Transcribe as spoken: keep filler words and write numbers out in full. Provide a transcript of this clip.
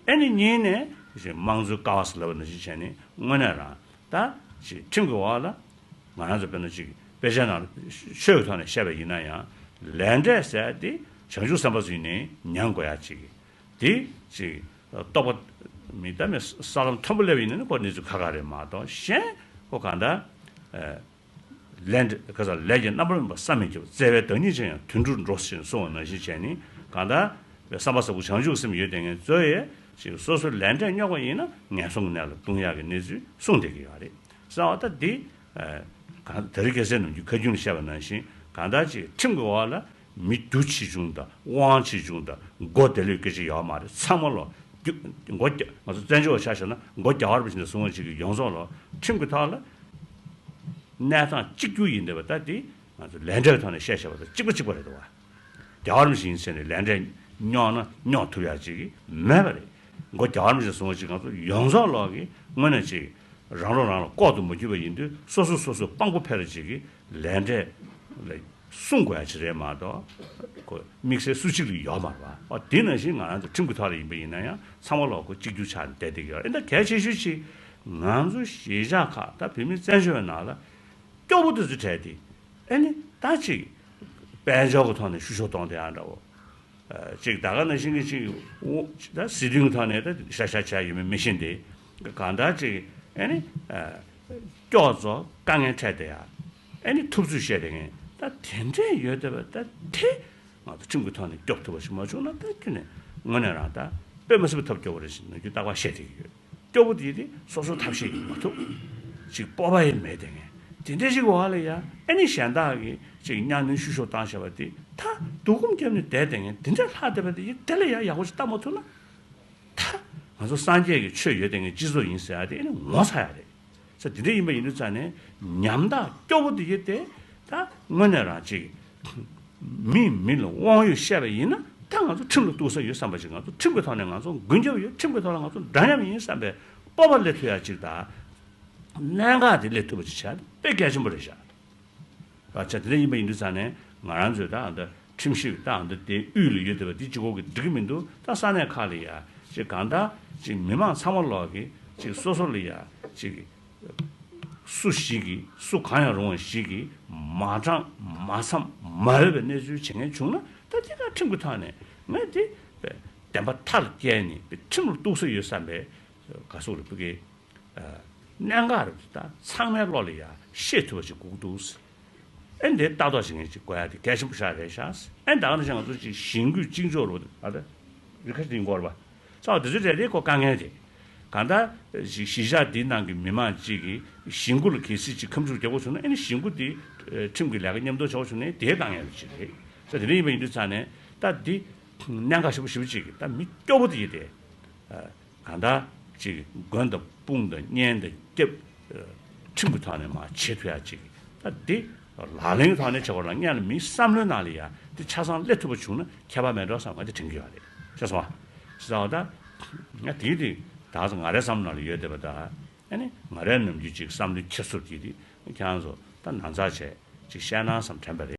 ཨེ་ནི་གཉིས་ནས་ཅིག་དམངས་གཙོའི་ཀ་བ་ཟེར་ལབ་པ་ནང་བཞིན་བྱས་ནས་དངོས་གནས་རང་ད་ཅིག་ཁྲིམས་ཀྱི་འོག་ལ་ང་རང་ཚོ་དཔེར་ན་ཅིག་དཔེ་ཆ་ནང་ཆོས་ཀྱི་ཐོག་ནས་བཤད་པ་ཡིན་ན་ཡང་ལས་འབྲས་ཟེར་ཡ་དེ་བྱང་ཆུབ་སེམས་དཔའ་ཚོ་ཡིན་ནའི་མྱང་དགོས་ཡ་ཅིག་དེ་ཅིག་རྟོགས་པ་མི་ད་མི་ས་ལམ་མཐོན་པོ་སླེབས་ཡིན་ན་ནི་ཁོ་གནས་ཚུལ་ཁག་ཁག་རེད་མ་གཏོགས་གཞན་ཁོ་གང་ལྟར། ལས་འབྲས་ག་ས་ལས་ཀྱི་རྣམ་པར་སྨིན་པ་བསམ་མི་ཁྱབ། བརྩེ་བའི་བདག་ཉིད་ཅན་ཡང་དུད་འགྲོར་འགྲོ་ཞེས་གསུངས་པ་ནང་བཞིན་བྱས་ནས་གང་ལྟར་བསམ་པ་ཟབ་པོ་བྱང་ཆུབ་སེམས་ཡོད་དེ་ངས་གཙོ་ཡས་ཅིག་སོ་སོའི་ལས་འབྲས་རྙོག་པ་ཡིན་ན་ངན་སོང་གི་གནས་ལ་ལྟུང་ཡག་གི་གནས་ཚུལ་གསུངས་བསྡད་ཀྱི་ཡོད་རེད། གསང་བ་ད་འདི་གང་ད་རིང་ཁ་སང་ནམ་རྒྱུན་ཁ་རྒྱུན་ལ་བཤད་པ་ནང་བཞིན་གང་ལྟར་ཅིག་ཁྲིམས་ཀྱི་འོག་ལ་མི་རྒྱུ་ཆེ་ཆུང་དང་དབང་ཆེ་ཆུང་དང་མགོ་བདེ་ལོས་སྐད་ཆ་ཡོད་མ་རེད། ཚང་མ་ལོ་རྒྱུ་མགོ་རྒྱ་ང་ཚོ་བཙན་བྱོལ་བ་ཆ་བཞག་ན་མགོ་རྒྱ་བར་བ་ཞིག་ནས་བཟུང་བ་ཅིག་གི་ཡོངས་རྫོགས་ལོ་ཁྲིམས་ཀྱི་ཐོག་ལ། གནས་སྟངས་གཅིག་གྱུར་ཡིན་བསྡད་པ་ད་དེ་ང་ཚོ་ལས་འབྲས་ཀྱི་ཐོག་ནས་བཤད་བཤད་པ་དང་གཅིག་པ་གཅིག་པ་རེད་འདུག་བ། རྒྱལ་བ་རིན་པོ་ཆེ་ཡིན་ཟེར་ནས་ལས་འབྲས་རྙོག་ན་རྙོག་ཐུབ་ཡག་ཅིག་མེད་པ་རེད། མགོ་རྒྱལ་བ་རིན་པོ་ཆེ་བཟུང་བ་ཅིག་ང་ཚོ་ཡོངས་རྫོགས་ལོག་གི་དངོས་གནས་ཅིག་རང་རང་རང་ལ་ལྐོག་ཏུ་མ་གྱུར་པ་ཡིན་དུས་སོ་སོ་སོ་སོ་དཔང་པོ་འཕེར་ཅིག་གི་ལས་འབྲས་ལ་སྲུང་དགོས་ཡག་ཅིག་རེད་མ་གཏོགས་ཁོ་དམིགས་བསལ་སུ་གཅིག་ལ་ཡོད་མ་རེད་བ། འོ་དེ་ནང་བཞིན་ང་རང་ཚོ་ཁྲིམས་ཀྱི་ཐོག་ལ་ཡིན་པ་ཡིན་ན་ཡང་ཚང་མ་ལོག་གོ་གཅིག་གྱུར་ཆགས་ནས་བསྡད་བསྡད་ཀྱི་ཡོད་རེད། ད་གལ་ཆེ་ཤོས་ཅིག་ང་ཚོ་གཞིས་ཆགས་ཁག་ད་བོད་མི་བཙན་བྱོལ་བའི་ནང་ལ། སྐྱོ་པོ་དེ་ཚོ་བྲལ་ཏེ། ཨེ་ནི་ད་ཅིག་དཔལ་འབྱོར་གྱི་ཐོག་ནས་བཤུ་གཞོག་གཏོང་དེ་ཡང་འདྲ་བོ། ཅིག་ད་ག་ནང་བཞིན་གྱི་ཅིག་ད་སྲིད་དོན་གྱི་ཐོག་ནས་ད་ཤ་ཤ་བྱས་ཡོད་མེད་མི་ཤེས་ཏེ། གང་ལྟར་ཅིག་ཨེ་ནི་སྐྱོ་ཚོ་དཀའ་ངལ་འཕྲད་དེ་ཡང་ཨེ་ནི་ཐུབ་ཚོད་བཤད་དེ་ངས་ད་དེ་འདྲས་ཡོད་བསྡད་པ་ད་དེ། ང་ཚོ་ཁྲིམས་ཀྱི་ཐོག་ནས་སྐྱོབ་ཐུབ་པ་ཞིག་མ་བྱུང་ན་ད་ཁྱོད་ནས་དངོས་གནས་རང་ད་དཔེ་མ་སྲིད་པ་ཐབས་སྐྱོ་བོ་རེད་ཟེར་ནས་རྒྱུ་རྟག་པར་བཤད་བསྡད་ཀྱི་ཡོད། སྐྱོ་བོ་དེ་དེ་སོ་སོ་ཐབས་ཤེས་ཡིན་མ་ཐུབ། ཅིག་སྤོབས་པ་ཡང་མེད་དེ་ངས་དེ་འདྲ་ཞིག་འོག་ལ་ཡ་ཨེ་ནི་གཞན་དག་གིས་ཅིག་གཉའ་གནོན་བཤུ་གཞོག་བཏང་བཞག་པ་དེ་ད་སྡུག་སྐུམ་བརྒྱབ་ནས་བསྡད་དེ་ངས་དེ་འདྲ་ལྷག་བསྡད་པ་དེ་ཡིན་དེ་ལ་ཡ་ཡག་པོ་ཞིག་བལྟ་མ་ཐུབ་ན། ད་ང་ཚོ་སངས་རྒྱས་ཀྱི་ཆོས་ཡོད་དེ་ངས་སྤྱི་ཚོགས་ཡིན་ཟེར་ཡ་དེ་ཨེ་ནི་ངོ་ཚ་ཡ་རེད། ས་དེ་འདྲ་ཡིན་པ་ཡིན་དུས་ཙང་ནས་ཉམ་ཐག་སྐྱོ་བོ་དེ་ཡོད་དེ་ད་དངོས་གནས་རང་ཅིག་མི་མི་ལ་དབང་ཡོད་བཤད་པ་ཡིན་ན་ད་ང་ཚོ་ཁྲིམས་ལ་གཏུགས་ས་ཡོད་བསམ་པ་ཅིག་ང་ཚོ་ཁྲིམས་ཀྱི་ཐོག་ནས་ང་ཚོ་མགོན་སྐྱབས་ཡོད་ཁྲིམས་ཀྱི་ཐོག་ལ་ང་ཚོ་འདྲ་མཉམ་ཡིན་བསམ་པའི་སྤོབས་པ་སླེབས་ཐུབ་ཡ་ཅིག་དང་གནད་འགག་དེ་སླེབས་ཐུབ་པ་ཅིག་བྱ་དཔེ་གལ་ཆེན་པོ་རེད་ཤག་བ་ཆ་དེ་འདྲ་ཡིན་པ་ཡིན་དུས་ཙང་ནས་ང་རང་ཚོས་ད་ཨ་འདི་ཁྲིམས་ཞིབ་ད་ཨ་འདི་དེ་དབུས་ལ་ཡོད་བསྡད་པ་འདི་གཅིག་པོ་གིས་འགྲིག་གི་མི་འདུག་ད་ས་གནས་ཁག་ལ་ཡ་ཅིག་གང་ལྟར་ཅིག་མི་མང་ཚང་མ་ལོག་གིས་ཅིག་སོ་སོ་ལ་ཡ་ཅིག་སུ་ཞིག་གིས་སུ་གང་ཡང་རུང་བ་ཞིག་གིས་མ་དྲང་མ་འཚམ་མ་འོས་པའི་གནས་ཚུལ་བྱེད་མཁན་བྱུང་ན་ད་དེ་ག་ཁྲིམས་ཀྱི་ཐོག་ནས་ངས་དེ་བདེན་པ་མཐའ་ལ་བསྐྱལ་ནས་ཁྲིམས་ལ་གཏུགས་ས་ཡོད་བསམ་པའི་ག་སོགས་ལ་ཕུག་གི་གནད་འགག་རེད་ད་ཚང་མའི་བློ་ལ་ཡ་ཤེས་ཐུབ་པ་ཞིག་དགོས་ཀྱི་འདུག་ཨེ་འདི་ལྟ་རྟོག་བྱེད་མཁན་ཅིག་དགོས་ཡ་དེ་གལ་ཆེན་པོ་ཞིག་རེད་ཤག་ཨེ་ད་ག་ནང་བཞིན་ང་ཚོ་ཅིག་ཞིང་བཀོད་གཅིག་ལྕོགས་རུ་ཨ་ད་རི་ཁ་ཅིག་འགོར་བ་ཚ་བ་དེ་ཚོ་རེ་རེ་ཁོ་དཀའ་ངལ་དེ་གང་ལྟར་གཞིས་ཆགས་འདིའི་ནང་གི་མི་མང་ཅིག་གིས་ཞིང་བཀོད་ལ་གལ་སྲིད་ཅིག་ཁ་མཆུ་རྒྱག་དགོས་བྱུང་ན་ཨེ་ནི་ཞིང་བཀོད་དེ་ཁྲིམས་ཀྱི་ལས་ཀ་མཉམ་དུ་བྱ་དགོས་བྱུང་ན་དེའི་དཀའ་ངལ་ཅིག་རེད་ས་དེ་འདྲ་ཡིན་པ་ཡིན་དུས་ཙང་ནས་ད་འདི་གནད་འགག་ཞེ་པོ་ཞེ་པོ་ཅིག་གི་ད་མི་སྐྱོ་པོ་དེ་ཡིན་ཏེ། གང་ལྟར་ཅིག་མགོན་དང་དཔུང་དང་གཉེན་དང་སྐྱབས། ཁྲིམས་ཀྱི་ཐོག་ནས་མར་བྱེད་ཐུབ་ཡ་ཅིག་ད་འདི་ལག་ལེན་གྱི་ཐོག་ནས་བྱེད་དགོས་ལ་སྔོན་ལ་མིའི་བསམ་བློའི་ནང་ལ་ཡ་འདི་ཆ་ཚང་སླེབས་ཐུབ་པ་བྱུང་ན་ཁྱད་པར་མེད་འགྲོ་བསམ་ང་འདི་དྲན་གྱི་ཡོད་རེད་ཤེས་སོང་ཨ། ཤེས་སོང་ཨ་ད། ང་དེའི་དེ་ད་ང་རའི་བསམ་བློ་ནང་ལ་ཡོད་བསྡད་པ་ད་ཨ་ནི་ང་རའི་ནམ་རྒྱུན་ཅིག་བསམ་བློའི་འཁྱེར་སོ་དེ་དེ་ཁྱེད་རང་ཚོ་ད་ན་ཚ་བྱས་ཅིག་བཤད་ན་བསམ་དྲན་པ་རེད།